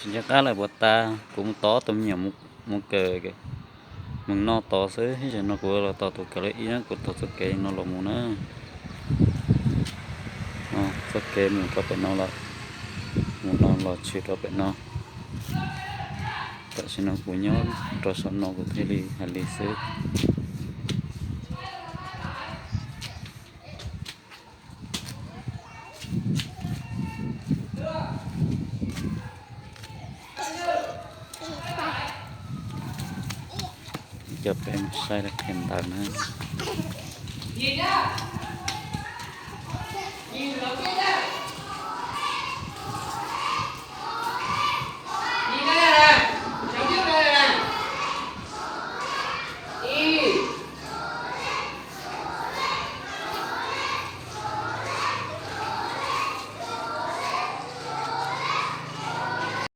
Nce qab lawm puas tas? Kuv mus tos tus me nyuam mus kawm, mus noj tod xwb. Ib zaug no kuv los tos tus kawm lab ib na, kuv taug txoj kev no los mus na. Txoj kev mus rau pem no lawm, mus no los tshwm rau pem no. Tam sim no kuv nyob rau saum no kuv thiaj li hais li xwb. Coj peb mus saib rau qhia ntawv na.